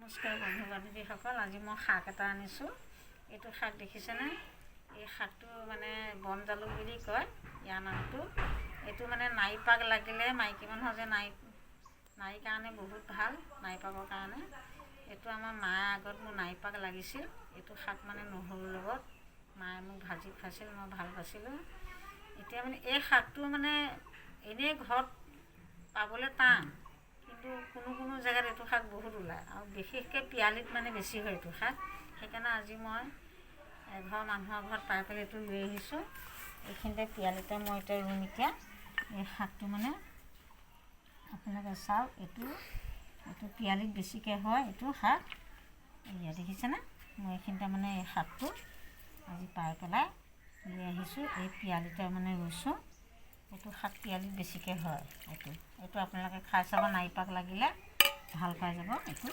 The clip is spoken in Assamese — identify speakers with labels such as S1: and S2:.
S1: নমস্কাৰ বন্ধু বান্ধৱীসকল, আজি মই শাক এটা আনিছোঁ। এইটো শাক দেখিছেনে? এই শাকটো মানে বন জালুক বুলি কয় ইয়াৰ নামটো। এইটো মানে নাড়ীপাক লাগিলে, মাইকী মানুহৰ যে নাড়ী, নাড়ীৰ কাৰণে বহুত ভাল। নাড়ীপাকৰ কাৰণে এইটো আমাৰ মায়ে, আগত মোৰ নাড়ীপাক লাগিছিল, এইটো শাক মানে নহৰুৰ লগত মায়ে মোক ভাজি খুৱাইছিল, মই ভাল পাইছিলোঁ। এতিয়া মানে এই শাকটো মানে এনেই ঘৰত পাবলৈ টান, কিন্তু কোনো কোনো জেগাত এইটো শাক বহুত ওলায় আৰু বিশেষকৈ পিয়ালিত মানে বেছি হয় এইটো শাক। সেইকাৰণে আজি মই এঘৰ মানুহৰ ঘৰত পাই পেলাই এইটো লৈ আহিছোঁ। এইখিনিতে পিয়ালিতে মই এতিয়া ৰুম। এতিয়া এই শাকটো মানে আপোনালোকে চাওক, এইটো পিয়ালিত বেছিকৈ হয় এইটো শাক। এয়া দেখিছেনে? মই এইখিনিতে মানে এই শাকটো আজি পাই পেলাই লৈ আহিছোঁ। এই পিয়ালিতে মানে ৰুইছোঁ। এইটো শাক পিয়ালিত বেছিকৈ হয়। এইটো আপোনালোকে খাই চাব, নাড়ীপাক লাগিলে ভাল পাই যাব এইটো।